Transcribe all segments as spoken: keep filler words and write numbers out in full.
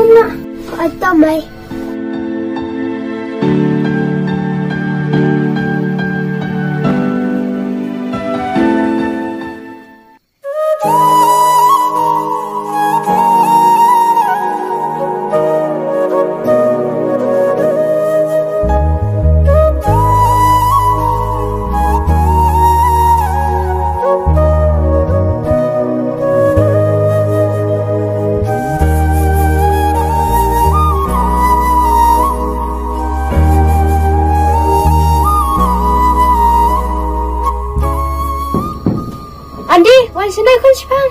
Nga, ata mai. Andi, wan shane khun shipang.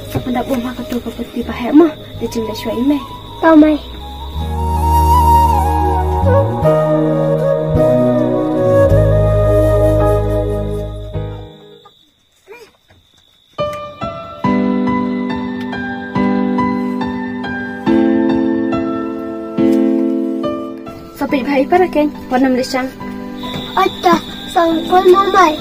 Sa pyndap bom ha katu ka pyrthei ba heh mo, da jingda shwa i mei. Tau mei. Sa peit bha i para keng, wat nym leit shang. Ata, sang kol mo mei.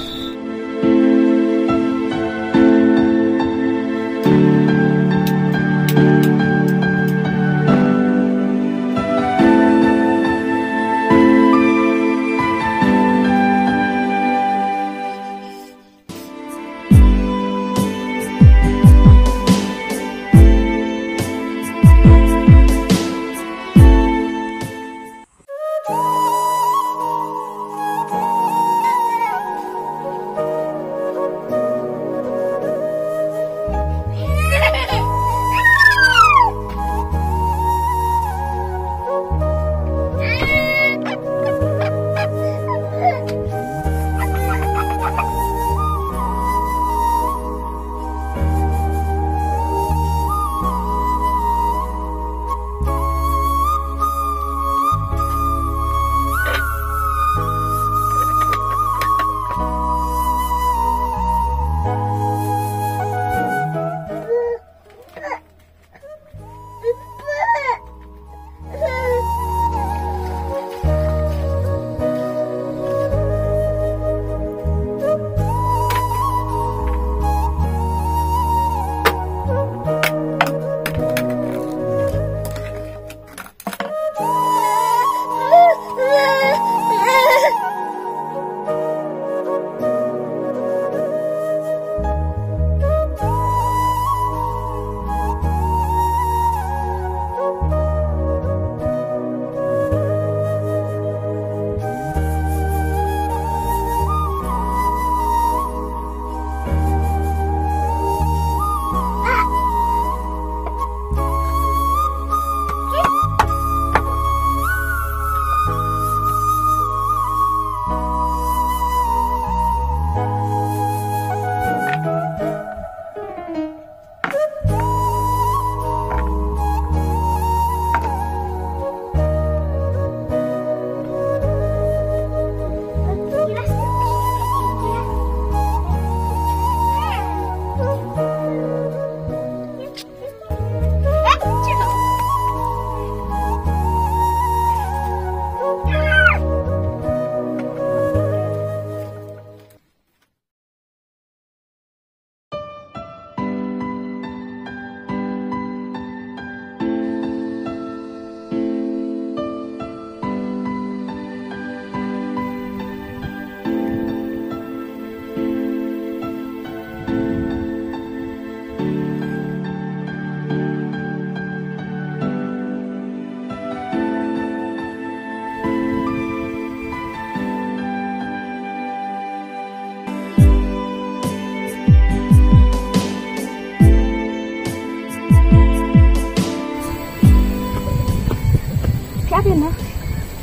Phi ap ïa nga?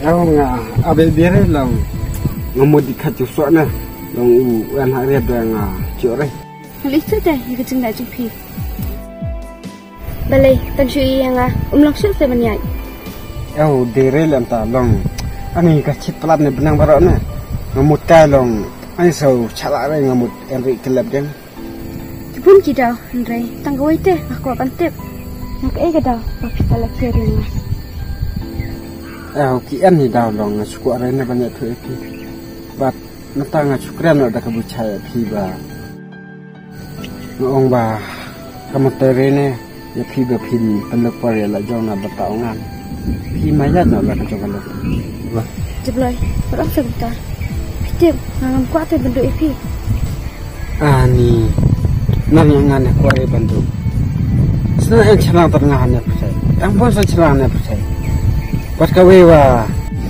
Ïa nga ap ïa Dere lang. Nga mut dei khat jong soh na. Long u wan ha riat da nga jooh re. Nga leit shuh te ïa ka jingda jong phi. Balei, tang shu ïa nga, um long shuh te ban ïaid. Ïa u Dere lem ta long. Ani ka chit palat ne bneng baroh ne. Nga mut kai long. Ani sa u chala re nga mut en ri kelep deng. Ki bun ki daw, hynrei tang kawei te nga kwah ban tip. Na kaei ka daw ba phi sa la kher ïa nga? Eh, ki en ni daw long nga shu kwah re ne ban ïathuh ïa phi. Bad nangta nga shu kren noh da ka bushai ïa phi ba nga ong ba ka mut te re ne ïa phi ba phin pynlong por ïa la jong na ba ta ong ngan. Phi maya noh la ka jong ka lok. Wah. Jabloi, ba ong sa kumta. Phi tip, nga ngam kwah te ban duh ïa phi. Ani, nang ïa ngan ïa kwah re ban duh. Sna en chlang tar nga han ïa pyrthei. Tang pon sa chlang ïa pyrthei. Bad kawei wa.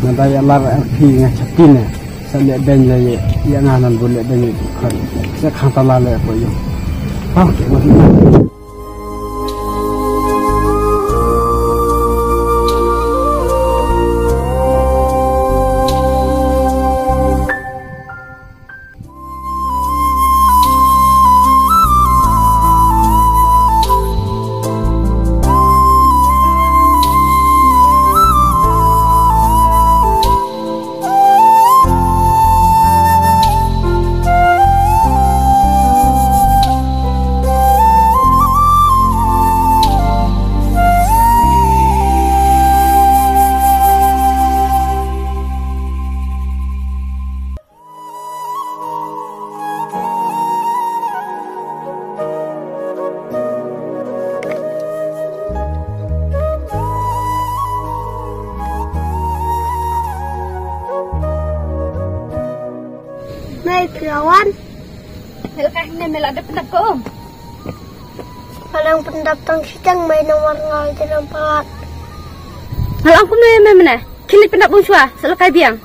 Nga da ïa lar ïa phi nga chatin ïa. Sa leh beiñ la ïa, ïa nga nan bun leh beiñ ïa khon. Sa khang tala leh ko ïa. Pau ke ma. Mei, phi la wan? Mei la kai hangne, mei la dep pyndap ka um. Nga dang pyndap tang shiteng, mei, namar nga ïa dang palat. Nga la ong kumne ïa mei mynne. Khie leit pyndap um shuwa, sa la kai biang.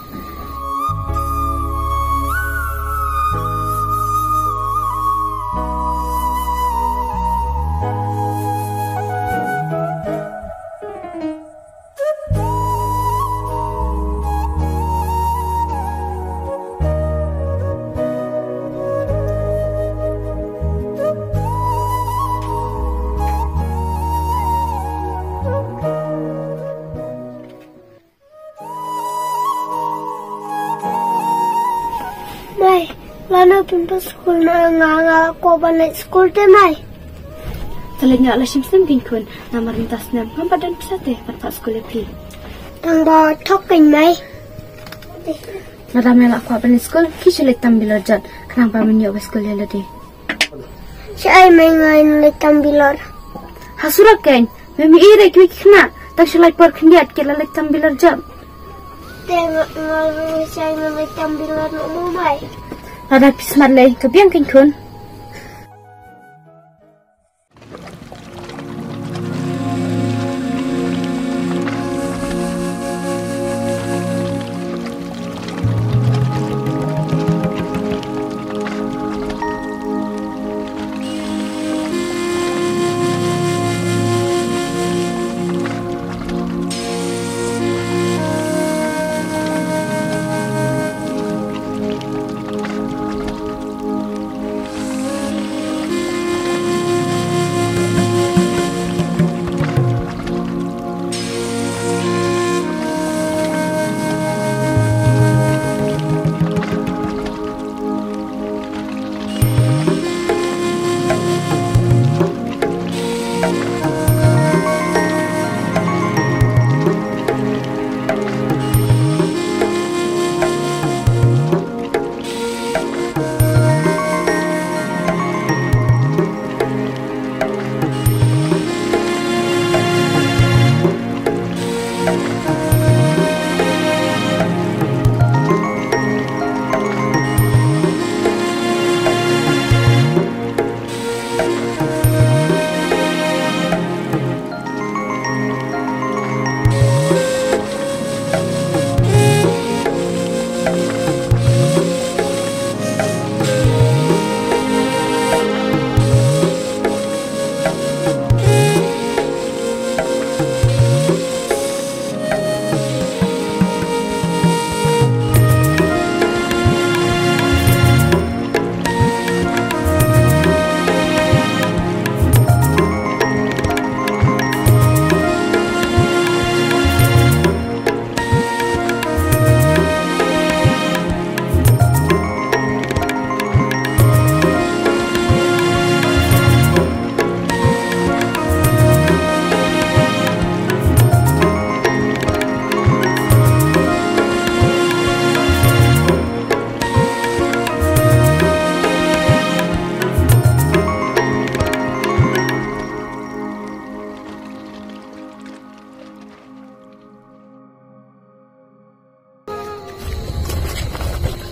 Mei, lano phin pat skul na nga, nga kwah ban leit skul te mei. Te leit noh la shim snem kein khun, namar mynta snem ngam pat don pisa te ban phah skul ïa phi. Tang ba thok kein mei. Lada me la kwah ban leit skul, khie shu leit tam bilor jot, khnang ba men ïoh ba skul ïa lade. Shaei mei, nga leit tam bilor. Ha surok kein, me mi ire ki khynnah, tang shu lai por khyndiat ki la leit tam bilor jot. Te nga, nga ruh shaei nga leit tam bilor noh mo mei. Lada phi smat lei, ka biang kein khun.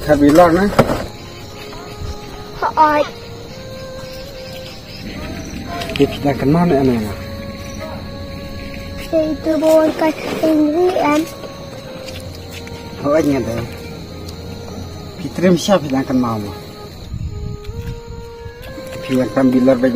Khat bilor na. Hooid. Phi dang kynmaw ne em? Phi tu bon kat Henry em. Hooid nga dei. Phi triem sha phi dang kynmaw mo. Phi ïa kam bilor ba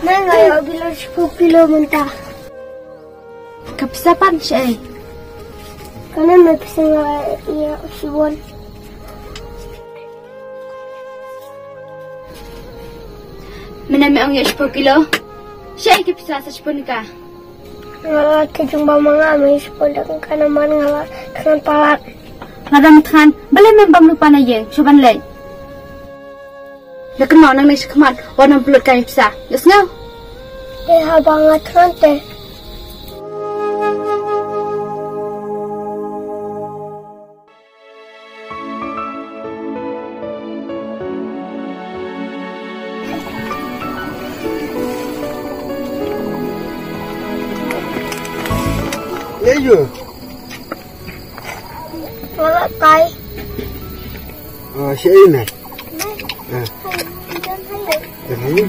Nang ayo bilor shiphew kilo mynta. Ka pisa pat shaei? Kane me pisa nga ïa shibun. Mynne me ong ïa shiphew kilo. Shaei ka pisa sa shibun ka? Nga la te jong ba ma nga me shiphew dang ka namar nga la thngan palat. Lada me thngan balei mem bam lypa na ïing shu ban leit. La kynmaw nangne shakhmat wat nang pynlut kai pisa. Ïohsngew? Te haba nga thngan te. Ïa ïu. Nga la kai. Oh, shaei ne? Ah. Ïa ïu.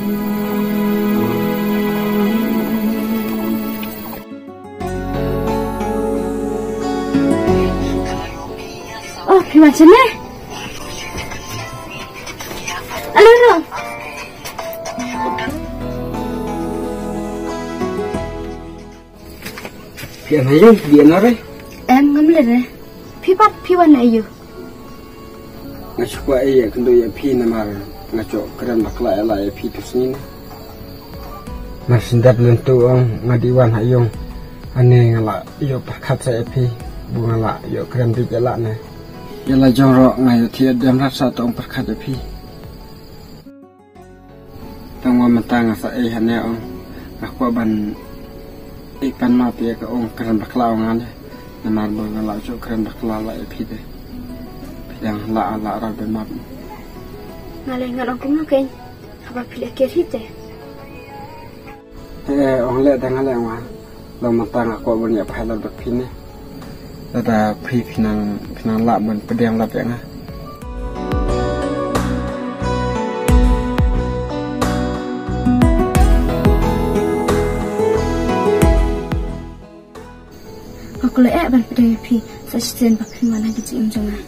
Oh, phi wan shane? Alo, alo. Phi wan ha ïing, phi wan ha re? Em, ngam leit re. Phi pat, phi wan ha ïing. Nga shu kwah ïakynduh ïa phi namar nga shu kren bakla ïa la ïa phi tu sngi ne. Mar shu dep lynti ong nga dei wan ha ïing. Ani nga la ïoh pyrkhat sa ïa phi. Ba nga la ïoh kren beit ïa la ne. Ïa la jong ruh nga ïoh thied diam rat sa to ong pyrkhat ïa phi. Tang wa mynta nga sa ei hangne ong nga kwah ban ei pan map ïa ka ong kren bakla ong nga ne. Namar ba nga la shu kren bakla la ïa phi de. Phi dang la la ra ban map. Nga leh ngan ong kumno kein haba phi leh ker hi te. Eh, ong leh dang leh ong wa. Long mynta nga kwah ban ïa phai lad bad phi ne. Lada phi phi nang phi nang lah ban pdiang lad ïa nga. Nga kwah leh ban pdiang ïa phi sa shisien ba phi man ha ki jingim jong nga.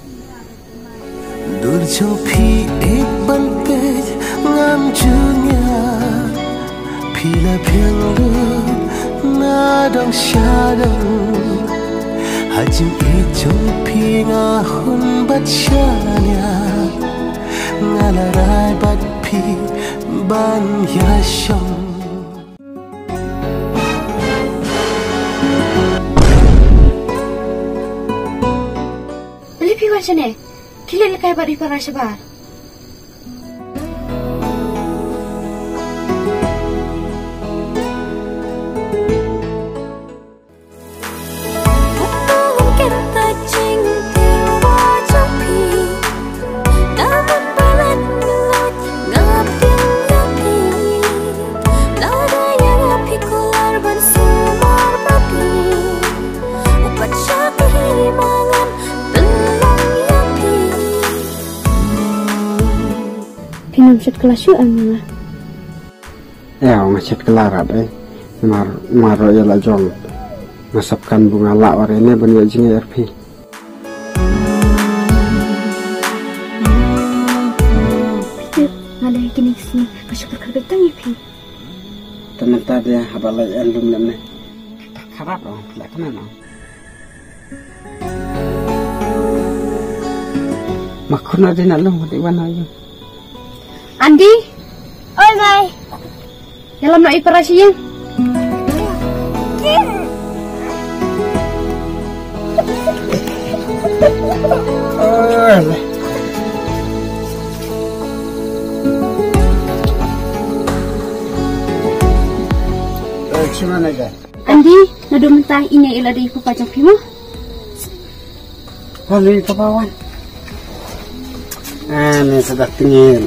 Dur jong phi ek ban peit ngam ju ngiat. Phi la phiang lut na dong sha dong. Ha jingïeit jong phi nga hun bad shaniah, nga la rai bad phi ban ïashong. Balei phi wan shane? Khie leit lehkai bad i para shabar. Phi nym shet kylla shuh em ma nga? Ïa, nga shet kylla rat eh. Namar, namar ruh ïa la jong nga sap kan ba nga lah wat ïa ne ban ïoh jingïeit phi. Phi tip, nga leh kine ki sngi nga shu pyrkhat beit tang ïa phi. Te mynta de haba leit ïa lum lem ne. Kata khadap dong, leh kane no. Ma khun na dei na lum dei wan na ïa. Andi. Oi mai. Ïalam noh i para sha ïing. Oi. Oi, shimana ga. Andi, naduh mynta ine i la dei i papa jong phi mo? Wan, i papa wan. Ah, ne sa da tngin.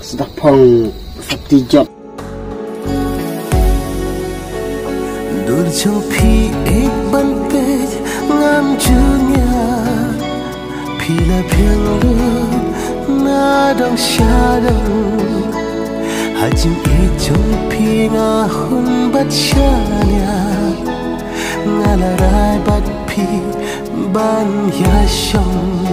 Sa da phong, sa ti jop. Dur jong phi ïeit ban peit ngam ju ngiah. Phi la phiang lut na dong sha dong. Ha jingïeit jong phi nga hun bad shaniah. Nga la rai bad phi ban ïashong.